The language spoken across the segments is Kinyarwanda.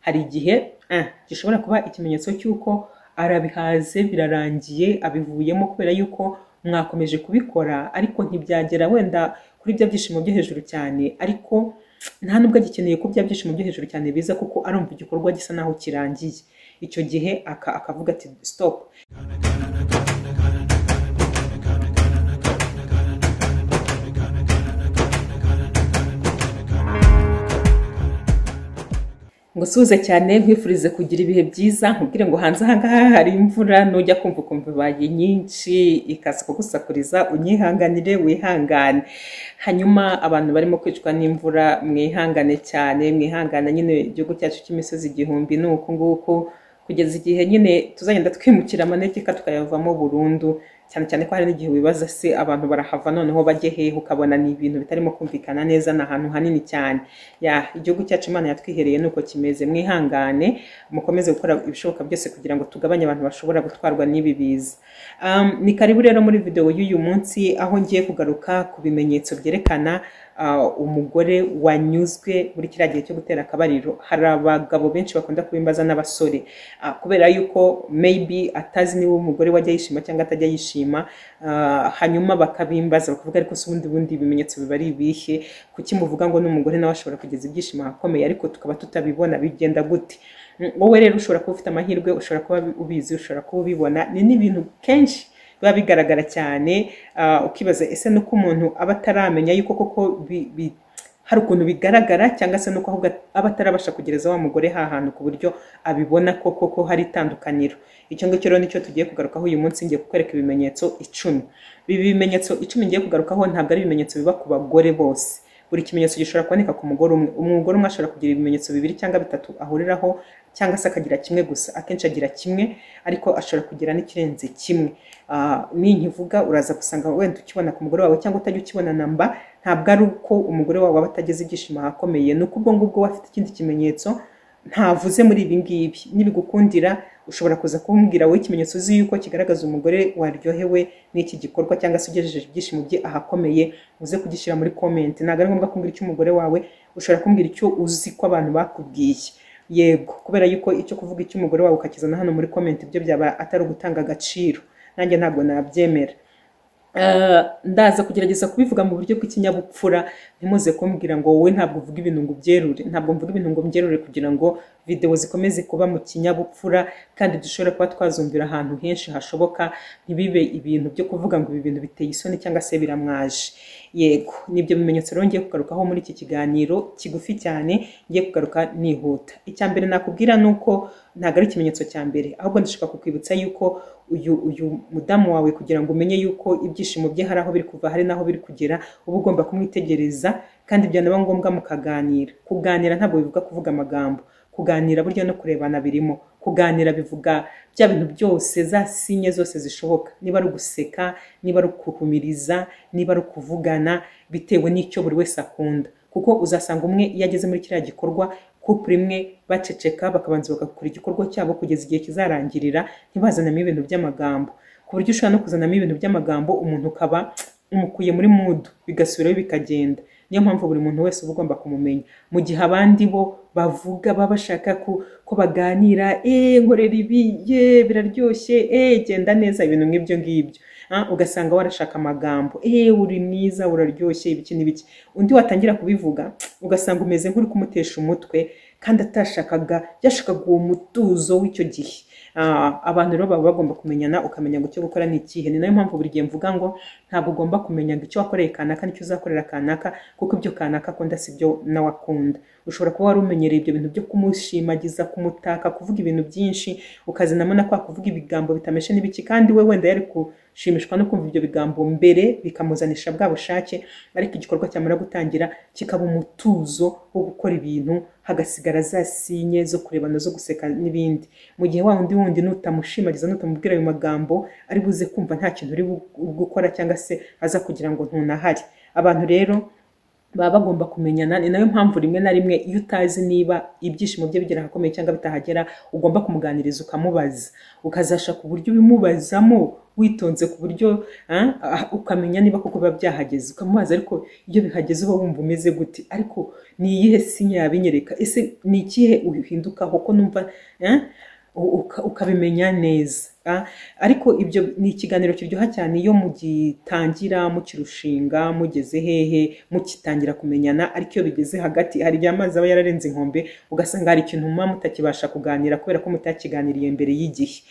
Hari igihe gishobora kuba ikimenyetso cy'uko arabihaze, birarangiye, abivuyemo kubera yuko mwakomeje kubikora ariko ntibyagera wenda kuri bya byishimo byo hejuru cyane, ariko nta nubwo agikeneye ko bya byishimo byo hejuru cyane biza kuko arumva igikorwa gisa naho kirangiye. Icyo gihe akavuga ati stop. Ngusuhuze cyane, nkwifurize kugira ibihe byiza, nkubwire ngo hanze aha ngaha hari imvura, nujya kumva ukumva ibaye nyinshi ikaza kugusakuriza, unyihanganire wihangane. Hanyuma abantu barimo kwicwa n'imvura mwihangane cyane, mwihangane nyine, igihugu cyacu cy'imisozi igihumbi ni uku nguku, kugeza igihe nyine tuzagenda twimukira amanegeka tukayavamo burundu. Cyane cyane ko hari n'igihe wibaza se abantu barahava noneho bajye hehe, ukabona ni ibintu bitarimo kumvikana neza, ni ahantu hanini cyane. Ya igihugu cyacu Imana yatwihereye nuko kimeze, mwihangane mukomeze gukora ibishoboka byose kugira ngo tugabanye abantu bashobora gutwarwa n'ibi biza. Ni karibu rero muri video y'uyu munsi aho ngiye kugaruka ku bimenyetso byerekana umugore wanyuzwe muri kiriya gihe cyo gutera akabariro. Hari abagabo benshi bakunda kubimbaza n'abasore, kubera yuko maybe atazi niba umugore wajya yishima cyangwa atajya yishima, hanyuma bakabimbaza bakavuga ariko se ubundi ibimenyetso biba ari ibihe, kuki muvuga ngo n'umugore nawe ashobora kugeza ibyishimo ahakomeye ariko tukaba tutabibona, bigenda gute? Wowe rero ushobora kuba ufite amahirwe, ushobora kuba ubizi, ushobora kuba ubibona, ni n'ibintu kenshi biba bigaragara cyane, ukibaza ese nuko umuntu aba ataramenya yuko koko hari ukuntu bigaragara, cyangwa se nuko ahubwo aba atarabasha kugereza wa mugore hahantu ku buryo abibona ko koko hari itandukaniro. Icyo ngicyo rero nicyo tugiye kugarukaho uyu munsi, ngiye kukwereka ibimenyetso 10. Ibi bimenyetso 10 ngiye kugarukaho ntabwo ari ibimenyetso biba ku bagore bose. Buri kimenyetso gishobora kuboneka ku mugore umwe. Umugore umwe ashobora kugira ibimenyetso 2 cyangwa 3 ahuriraho, cyangwa se akagira kimwe gusa. Akenshi agira kimwe ariko ashobora kugira n'ikirenze kimwe. Ninkivuga uraza gusanga wenda ukibona ku mugore wawe cyangwa utajya ukibona namba, ntabwo ari uko umugore wawe aba atageze ibyishimo ahakomeye, nuko ubwo ngubwo afite ikindi kimenyetso ntavuze muri ibi ngibi. Nibigukundira ushobora kuza kumbwira wowe ikimenyetso uzi yuko kigaragaza umugore waryohewe n'iki gikorwa cyangwa se ugejeje ibyishimo bye ahakomeye, uze kugishyira muri comment. Ntabwo ari ngombwa kumbwira icyo umugore wawe, ushobora kumbwira icyo uzi ko abantu bakubwiye. Yego, kubera yuko icyo kuvuga icyo umugore wawe ukakizana hano muri comment byo byaba atari ugutanga agaciro, nanjye ntabwo nabyemera. Ndaza kugerageza kubivuga mu buryo bw'ikinyabupfura, ntimuze kumbwira ngo wowe ntabwo uvuga ibintu ngo ubyerure. Ntabwo mvuga ibintu ngo mbyerure kugira ngo video zikomeze kuba mu kinyabupfura kandi dushobora kuba twazumvira ahantu henshi hashoboka, ntibibe ibintu byo kuvuga ngo ibi bintu biteye isoni cyangwa se biramwaje. Yego, nibyo bimenyetso rero ngiye kugarukaho muri iki kiganiro kigufi cyane, ngiye kugaruka nihuta. Icya mbere nakubwira nuko ntabwo ari ikimenyetso cya mbere, ahubwo ndashaka kukwibutsa yuko uyu mudamu wawe kugira ngo umenye yuko ibyishimo bye hari aho biri kuva hari naho biri kugera, uba ugomba kumwitegereza kandi byanaba ngombwa mukaganira. Kuganira ntabwo bivuga kuvuga amagambo, kuganira burya no kurebana birimo. Kuganira bivuga bya bintu byose, za sinye zose zishoboka, niba ari uguseka, niba ari ukuhumiriza, niba ari ukuvugana, bitewe n'icyo buri wese akunda. Kuko uzasanga umwe iyo ageze muri kiriya gikorwa couple imwe baceceka bakabanza bagakora igikorwa cyabo kugeza igihe kizarangirira, ntibazanamo ibintu by'amagambo, ku buryo ushobora no kuzanamo ibintu by'amagambo umuntu ukaba umukuye muri mood bigasubirayo bikagenda. Niyo mpamvu buri muntu wese uba ugomba kumumenya. Mu gihe abandi bo bavuga baba bashaka ko baganira, nkorera ibi, ye biraryoshye, genda neza, ibintu nk'ibyo ngibyo. Ugasanga warashaka amagambo, uri mwiza, uraryoshye, ibiki n'ibiki. Undi watangira kubivuga ugasanga umeze nk'uri kumutesha umutwe kandi atashakaga, yashakaga uwo mutuzo w'icyo gihe. Abantu rero baba bagomba kumenyana, ukamenya ngo icyo gukora ni ikihe. Ni nayo mpamvu buri gihe mvuga ngo ntabwo ugomba kumenya ngo icyo wakoreye kanaka n'icyo uzakorera kanaka, kuko ibyo kanaka akunda si byo nawe akunda. Ushobora kuba wari umenyereye ibyo bintu byo kumushimagiza, kumutaka, kuvuga ibintu byinshi, ukazanamo na kwa kuvuga ibigambo bitameshe n'ibiki, kandi we wenda yari gushimishwa no kumva ibyo bigambo mbere bikamuzanisha bwa bushake, ariko igikorwa cyamara gutangira kikaba umutuzo wo gukora ibintu, hagasigara za sinye zo kurebana, zo guseka n'ibindi. Mu gihe wa wundi wundi nutamushimagiza, nutamubwira ayo magambo, ari buze kumva nta kintu uri gukora cyangwa se aza kugira ngo ntunahari. Abantu rero Baba bagomba kumenyana. Ni nayo mpamvu rimwe na rimwe iyo utazi niba ibyishimo bye bigera ahakomeye cyangwa bitahagera, ugomba kumuganiriza, ukamubaza, ukazashaka uburyo ubimubazamo witonze, ku buryo ukamenya niba koko biba byahageze. Ukamubaza: "Ariko iyo bihageze uba wumva umeze gute? Ariko ni iyihe signe yabinyereka? Ese ni ikihe uhindukaho ko numva?" Ukabimenya neza. Ariko ibyo ni ikiganiro kiryoha cyane iyo mugitangira, mukirushinga, mugeze hehe, mukitangira kumenyana. Ariko iyo bigeze hagati, hari igihe amazi aba yararenze inkombe, ugasanga hari ikintu muba mutakibasha kuganira kubera ko mutakiganiriye mbere y'igihe.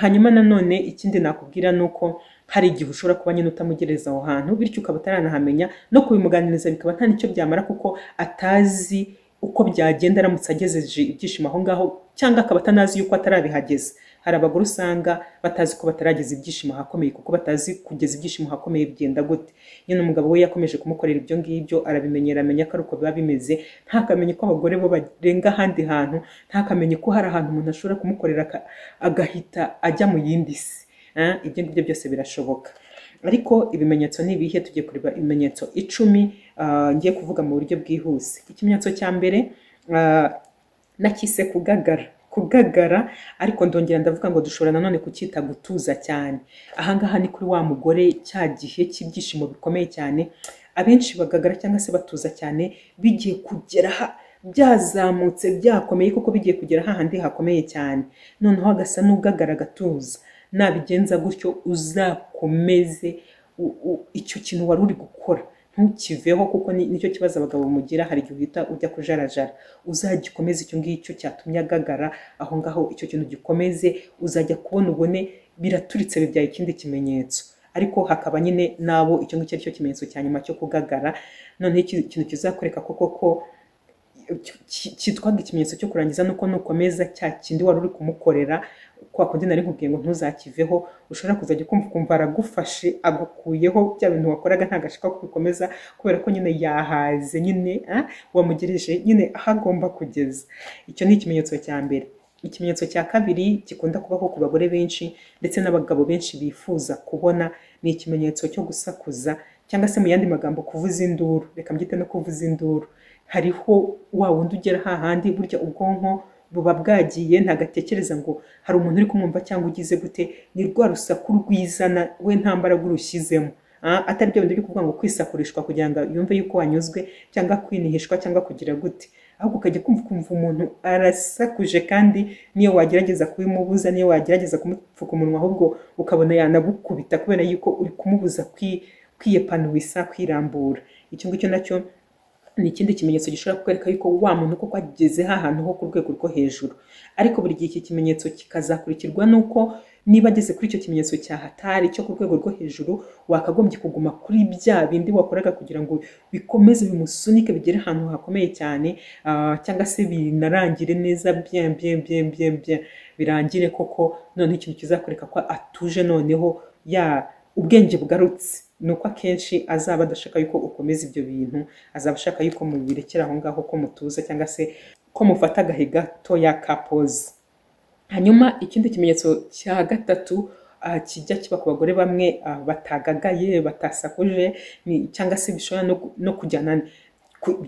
Hanyuma nanone ikindi nakubwira ni uko hari igihe ushobora kuba nyine utamugereza aho hantu, bityo ukaba utaranahamenya, no kubimuganiriza bikaba nta n'icyo byamara, kuko atazi uko byagenda aramutse agejeje ibyishimo aho ngaho, cyangwa akaba atanazi yuko atarabihageza. Hari abagore usanga batazi ko batarageza ibyishimo ahakomeye, kuko batazi kugeza ibyishimo ahakomeye bigenda gute. Nyine umugabo we yakomeje kumukorera ibyo ngibyo, arabimenyera, amenya ko ari uko biba bimeze, ntakamenye ko abagore bo barenga ahandi hantu, ntakamenye ko hari ahantu umuntu ashobora kumukorera agahita ajya mu yindi si. Ibyo ngibyo byose birashoboka. Ariko ibimenyetso ni ibihe? Tugiye kureba ibimenyetso 10, ngiye kuvuga mu buryo bwihuse. Ikimenyetso cya mbere nakise kugagara. Kugagara, ariko ndongera ndavuga ngo dushobora nanone kucyita gutuza cyane. Ahangaha ni kuri wa mugore cya gihe cy'ibyishimo bikomeye cyane. Abenshi bagagara cyangwa se batuza cyane bigiye kugera byazamutse, byakomeye kuko bigiye kugera hahandi hakomeye cyane, noneho agasa n'ugagara, agatuza. Nabigenza gutyo, uzakomeze icyo kintu wari uri gukora, ntukiveho, kuko nicyo kibazo abagabo mugira. Hari igihe uhita ujya kujarajara. Uzagikomeze icyo ngicyo cyatumye agagara aho ngaho, icyo kintu gikomeze, uzajya kubona ubone biraturitse, bibyaye ikindi kimenyetso. Ariko hakaba nyine n'abo icyo ngicyo ari cyo kimenyetso cya nyuma cyo kugagara. Noneho ikintu kizakwereka ko koko cyitwaga ikimenyetso cyo kurangiza, nuko nukomeza cya kindi wari uri kumukorera, kwa kundi nari nkubwiye ngo ntuzakiveho, ushobora kuzajya ukumva ukumva aragufashe, agukuyeho bya bintu wakoraga, ntabwo ashaka kubikomeza kubera ko nyine yahaze, nyine wamugereje nyine aho agomba kugeza. Icyo ni ikimenyetso cya mbere. Ikimenyetso cya kabiri gikunda kubaho ku bagore benshi ndetse n'abagabo benshi bifuza kubona ni ikimenyetso cyo gusakuza, cyangwa se mu yandi magambo kuvuza induru. Reka mbyite no kuvuza induru. Hariho wa wundi ugera hahandi, burya ubwonko buba bwagiye, ntagatekereza ngo hari umuntu uri kumwumva cyangwa ugize gute. Ni rwa rusaku rwizana, we nta mbaraga urushyizemo. Atari byo bintu byo kuvuga ngo kwisakurishwa kugira ngo yumve yuko wanyuzwe, cyangwa kwinihishwa, cyangwa kugira gute, ahubwo ukajya kumva ukumva umuntu arasakuje, kandi niyo wagerageza kubimubuza, niyo wagerageza kumupfuka umunwa, ahubwo ukabona yanagukubita kubera yuko uri kumubuza kwiyepanuwisa, kwirambura. Icyo ngicyo nacyo ni ikindi kimenyetso gishobora kukwereka yuko wa muntu koko ageze hahantu ho ku rwego rwo hejuru. Ariko buri gihe iki kimenyetso kikazakurikirwa n'uko niba ageze kuri icyo kimenyetso cya hatari cyo ku rwego rwo hejuru, wakagombye kuguma kuri bya bindi wakoraga kugira ngo bikomeze bimusunike bigere ahantu hakomeye cyane, cyangwa se binarangire neza, bien bien bien bien bien, birangire koko. Noneho ikintu kizakwereka ko atuje, noneho ya ubwenge bugarutse, ni uko akenshi azaba adashaka yuko ukomeza ibyo bintu, azaba ashaka yuko mubirekera aho ngaho, ko mutuza, cyangwa se ko mufata agahe gatoya ka pause. Hanyuma ikindi kimenyetso cya gatatu kijya kiba ku bagore bamwe batagagaye, batasakuje, cyangwa se bishobora no kujyana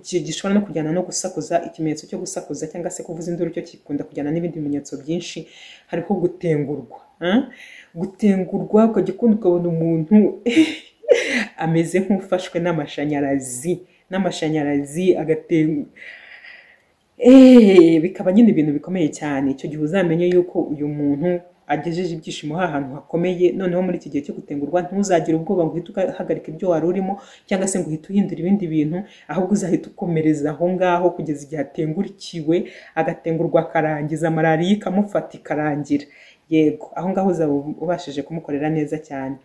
gishobora no kujyana no gusakuza. Ikimenyetso cyo gusakuza cyangwa se kuvuza induru cyo gikunda kujyana n'ibindi bimenyetso byinshi. Hariho gutengurwa. Gutengurwa, ukajya ukunda ukabona umuntu ameze nk'ufashwe n'amashanyarazi, agatenga, bikaba nyine ibintu bikomeye cyane. Icyo gihe uzamenye yuko uyu muntu agejeje ibyishimo ahantu hakomeye. Noneho muri iki gihe cyo gutengurwa, ntuzagire ubwoba ngo uhite uhagarika ibyo wari urimo, cyangwa se ngo uhite uhindura ibindi bintu, ahubwo uzahita ukomereza aho ngaho kugeza igihe atengurikiwe, agatengurwa akarangiza, malariya ikamufata ikarangira. Yego, aho ngaho uzaba ubashije kumukorera neza cyane.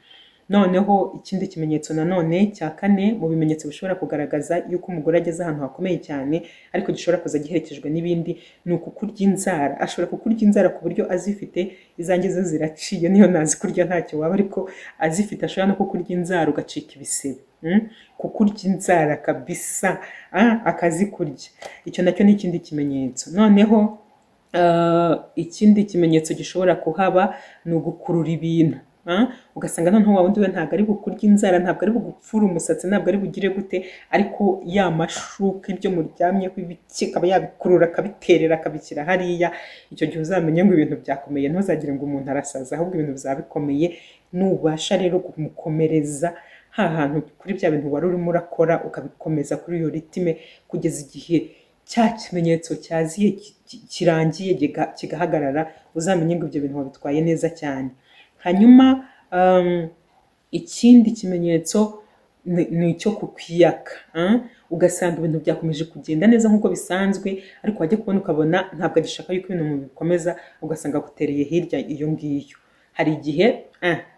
Noneho ikindi kimenyetso nanone cya kane mu bimenyetso bishobora kugaragaza yuko umugore ageze ahantu hakomeye cyane, ariko gishobora kuza giherekejwe n'ibindi, ni ukukurya inzara. Ashobora kukurya inzara ku buryo azifite, izanjye zo ziraciye, niyo nazikurya ntacyo waba, ariko azifite ashobora no kukurya inzara ugacika ibisebe. Kukurya inzara kabisa, akazikurya, icyo nacyo ni ikindi kimenyetso. Noneho ikindi kimenyetso gishobora kuhaba ni ugukurura ibintu. Ugasanga noneho wa wundi we ntabwo ari bukurya inzara, ntabwo ari bugupfura umusatsi, ntabwo ari bugire gute, ariko ya mashuka, ibyo muryamyeho, ibiki, akaba yabikurura akabiterera akabishyira hariya. Icyo gihe uzamenye ngo ibintu byakomeye, ntuzagire ngo umuntu arasaza, ahubwo ibintu bizaba bikomeye. Nubasha rero kumukomereza ha hantu kuri bya bintu wari urimo urakora, ukabikomeza kuri iyo rythme kugeza igihe cya kimenyetso cyaziye kirangiye kigahagarara, uzamenye ngo ibyo bintu wabitwaye neza cyane. Hanyuma ikindi kimenyetso ni icyo kukwiyaka. Ugasanga ibintu byakomeje kugenda neza nk'uko bisanzwe, ariko wajya kubona ukabona ntabwo agishaka yuko ibintu bikomeza, ugasanga agutereye hirya iyo ngiyo. Hari igihe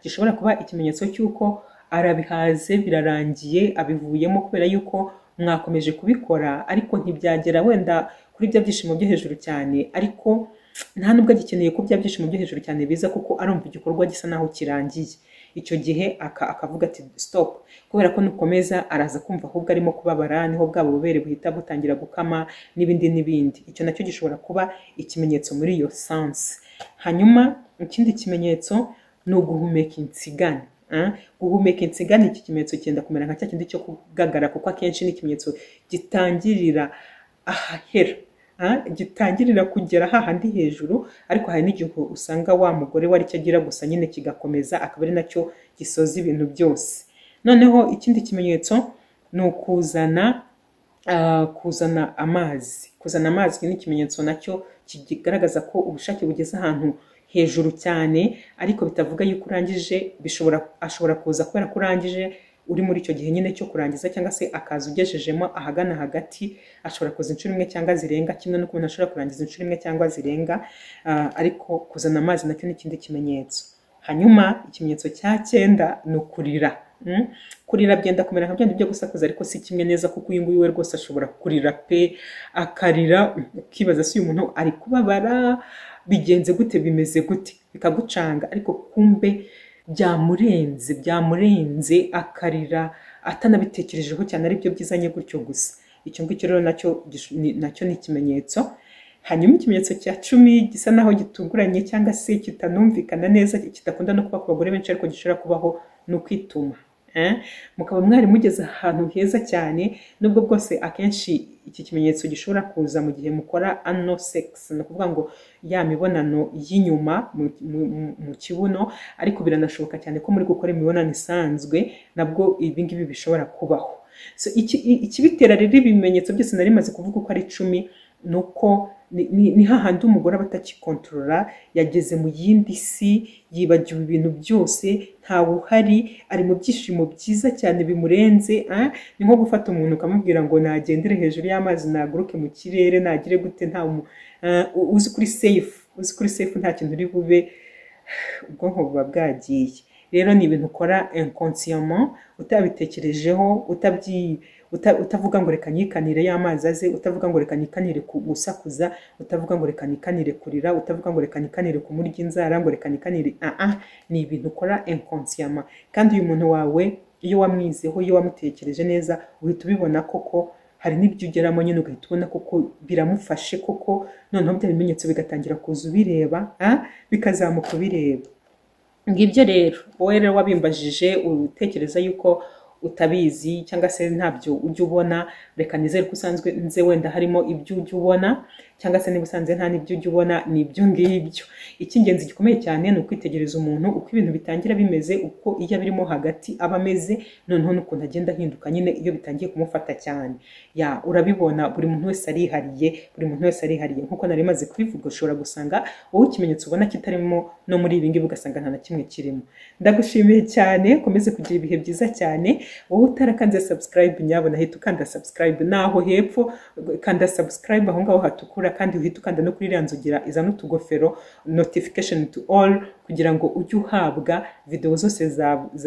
gishobora kuba ikimenyetso cy'uko arabihaze, birarangiye, abivuyemo kubera yuko mwakomeje kubikora, ariko ntibyagera wenda kuri bya byishimo byo hejuru cyane, ariko nta nubwo agikeneye ko bya byishimo byo hejuru cyane biza, kuko arumva igikorwa gisa naho kirangiye. Icyo gihe akavuga ati stop, kubera ko nukomeza araza kumva ahubwo arimo kubabara, niho bwa bubobere buhita butangira gukama n'ibindi n'ibindi. Icyo nacyo gishobora kuba ikimenyetso muri iyo sens. Hanyuma ikindi kimenyetso ni uguhumeka insigane. Guhumeka insigane, iki kimenyetso cyenda kumera nka cya kindi cyo kugagara, kuko akenshi ni ikimenyetso gitangirira ahahera, gitangirira kugera hahandi hejuru, ariko hari n'igihe usanga wa mugore we aricyo agira gusa nyine kigakomeza, akaba ari nacyo gisoza ibintu byose. Noneho ikindi kimenyetso ni ukuzana kuzana amazi. Kuzana amazi ni ikimenyetso nacyo kigaragaza ko ubushake bugeze ahantu hejuru cyane, ariko bitavuga yuko urangije. Ashobora kuza kubera ko urangije, uri muri icyo gihe nyine cyo kurangiza, cyangwa se akaza ugejejemo ahagana hagati. Ashobora kuza inshuro imwe cyangwa zirenga, kimwe n'uko umuntu ashobora kurangiza inshuro imwe cyangwa zirenga, ariko kuzana amazi nacyo ni ikindi kimenyetso. Hanyuma ikimenyetso cya 9 ni ukurira. Kurira byenda kumera nka byandi byo gusakuza, ariko si kimwe neza, kuko uyu nguyu we rwose ashobora kurira pe, akarira ukibaza si uyu muntu ari kubabara, bigenze gute, bimeze gute, bikagucanga, ariko kumbe byamurenze, byamurenze, akarira atanabitekerejeho cyane, aribyo byizanye gutyo gusa. Icyo ngicyo rero nacyo ni ikimenyetso. Hanyuma ikimenyetso cya 10 gisa naho gitunguranye cyangwa se kitanumvikana neza, kidakunda no kuba ku bagore benshi, ariko gishobora kubaho, ni ukwituma. Mukaba mwari mugeze ahantu heza cyane, nubwo bwose akenshi iki kimenyetso gishobora kuza mu gihe mukora anal sex, ni ukuvuga ngo ya mibonano y'inyuma mu kibuno, ariko biranashoboka cyane ko muri gukora imibonano isanzwe nabwo ibi ngibi bishobora kubaho. So, ikibitera rero ibimenyetso byose nari maze kuvuga uko ari 10, ni uko ni hahandi umugore aba atakikontorora, yageze mu yindi si, yibagiwe ibintu byose, ntawe uhari, ari mu byishimo byiza cyane bimurenze. Ni nko gufata umuntu ukamubwira ngo nagendere hejuru y'amazi, naguruke mu kirere, nagire gute, nta uzi kuri safe, uzi kuri safe, nta kintu uri bube, ubwonko buba bwagiye. Rero ni ibintu ukora inconsciemment, utabitekerejeho, utavuga ngo reka nyikanire y'amazi aze, utavuga ngo reka nyikanire gusakuza, utavuga ngo reka nikanire kurira, utavuga ngo reka nikanire kumurya inzara, ngo reka nikanire, ni ibintu ukora inconsciemment. Kandi uyu muntu wawe iyo wamwizeho, iyo wamutekereje neza, uhita ubibona koko, hari n'ibyo ugeramo nyine ugahita ubona koko biramufashe koko, noneho bya bimenyetso bigatangira kuza ubireba, bikazamuka ubireba. Ngibyo rero, wowe rero wabimbajije utekereza yuko utabizi cyangwa se ntabyo ujya ubona, reka nizere ko usanzwe nze wenda harimo ibyo ujya ubona, cyangwa se niba usanze nta n'ibyo ujya ubona, ni ibyo ngibyo. Icy'ingenzi gikomeye cyane ni ukwitegereza umuntu uko ibintu bitangira bimeze, uko iyo abirimo hagati aba ameze, noneho n'ukuntu agenda ahinduka nyine iyo bitangiye kumufata cyane. Ya, urabibona, buri muntu wese arihariye, buri muntu wese arihariye. Nkuko nari maze kubivuga, ushobora gusanga wowe ikimenyetso ubona kitarimo no muri ibi ngibi, ugasanga nta na kimwe kirimo. Ndagushimiye cyane, ukomeze kugira ibihe byiza cyane. Wowe utarakanze subscribe, nyabona hita ukanda subscribe, naho hepfo kanda subscribe aho ngaho hatukura, kandi uhita ukanda no kuri iriya nzogera izana utugofero, notification to all, kugira ngo ujye uhabwa video zose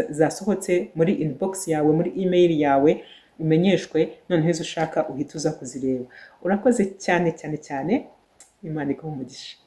zasohotse muri inbox yawe, muri email yawe, umenyeshwe, noneho izo ushaka uhita uza kuzireba. Urakoze cyane cyane cyane, Imana iguhe umugisha.